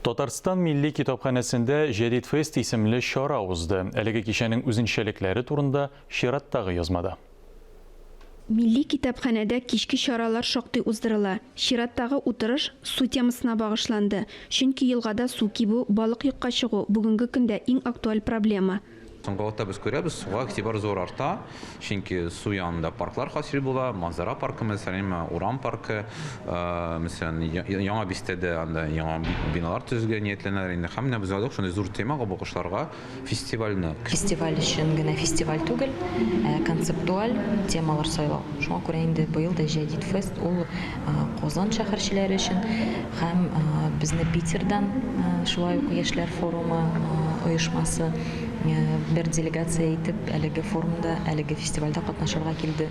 Татарстан Милли китапханәсендә Җәдит фест исемле чара узды. Әлеге кичәнең үзенчәлекләре турында чираттагы язмада. Милли китапханәдә кичке чаралар шактый уздырыла. Чираттагы утырыш су темасына багышланды. Чөнки елгада су кибү, балык юкка чыгу, бүгенге көндә иң актуаль проблема. Соңгы вакытта без күрәбез, суга игътибар зур арта, чөнки су янында парклар хасил була, Манзара паркы, мәсәлән, урам паркы, мәсәлән, Яңа бистәдә анда яңа биналар төзергә ниятләнәләр инде. Һәм менә без уйладык шундый зур темага багышларга фестивальне. Фестиваль өчен генә фестиваль түгел, ә концептуаль темалар сайлау. Шуңа күрә инде быел да Җәдит фест ул Казан шәһәрчеләре өчен һәм безне Питердан шулай ук яшьләр форумы оешмасы бер делегация итеп әлеге форумда, әлеге фестивальдә катнашырга килде.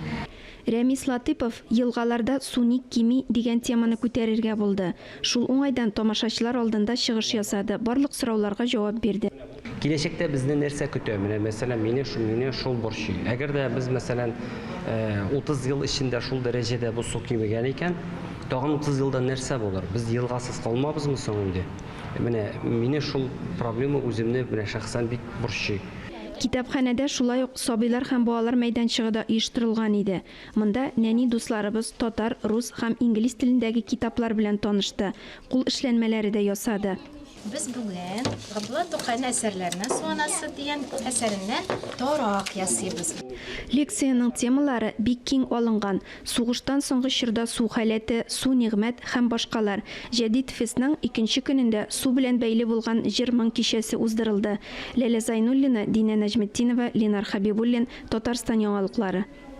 Рәмис Латыйпов Елгаларда су ник кими? дигән теманы күтәрергә булды. Шул уңайдан тамашачылар алдында чыгыш ясады, барлык сорауларга җавап бирде. Киләчәктә безне нәрсә көтә? Менә, мәсәлән, мине, мине шул борчый. Әгәр дә без, мәсәлән, 30 ел эчендә шул дәрәҗәдә бу су кимегән икән, тагын 30 елдан нәрсә булыр? Без елгасыз калмабызмы соң инде? Менә мине шул проблема үземне менә шәхсән бик борчый. Китапханәдә шулай ук сабыйлар һәм балалар мәйданчыгы да оештырылган иде. Монда нәни дусларыбыз татар, рус һәм инглиз телендәге китаплар белән танышты, кул эшләнмәләре дә ясады. Без бүген Габдулла Тукайның әсәрләреннән Су анасы дигән әсәреннән тарак ясыйбыз. Лекциянең темалары бик киң алынган, сугыштан соңгы чорда су халәте, су нигъмәт һәм башкалар. Җәдит фестның икенче көнендә су белән бәйле булган җыр-моң кичәсе уздырылды. Ләлә Зайнуллина, Динә Нәҗметдинова, Ленар Хәбибуллин, Татарстан яңалыклары.